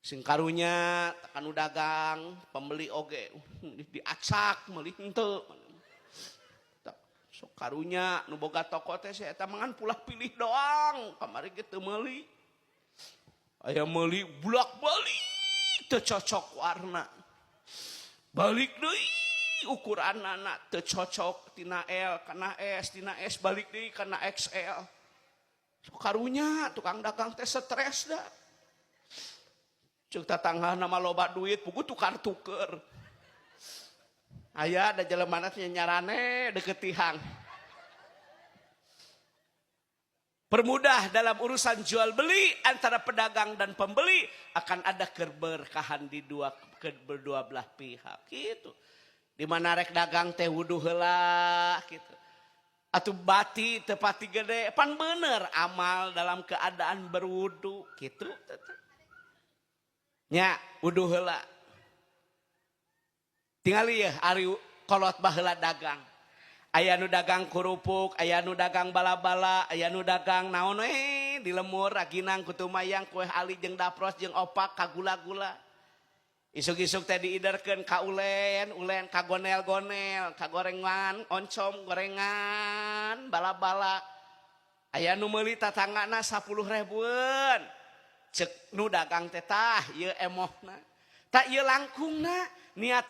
Sing karunya kanu dagang, pembeli oge diacak meuli henteu. Sok karunya nu boga toko teh si eta mangan pulah pilih doang, kamari ge teu meuli. Aya meuli bulak-balik teu cocok warna. Balik deui ukuranana teu cocok tina L kana S, tina S balik deui kana XL. Sok karunya tukang dagang teh stres dah. Ceuk tatanggana mah loba duit puguh tukar tuker. Aya da jelema teh nyarane deket tihang. Permudah dalam urusan jual beli antara pedagang dan pembeli, akan ada keberkahan di dua kedua belah pihak gitu. Di mana rek dagang teh wuduh heula gitu. Atuh bati teu pati gede pan bener amal dalam keadaan berwudu gitu. Nya wuduh heula. Tingali ya ari kolot baheula dagang. Aya nu dagang kerupuk, aya nu dagang bala-bala, aya nu dagang naon we di lemur, raginang, kutumayang, kue ali jeung dapros jeung opak kagula-gula. Isuk-isuk teh diiderkeun ka ulen, ulen ka gonel-gonel, ka gorengan, oncom, gorengan, bala-bala. Aya nu meuli tatanggana 10 ribuan. Cek nu dagang teh tah ieu emohna. Tah ieu langkungna niat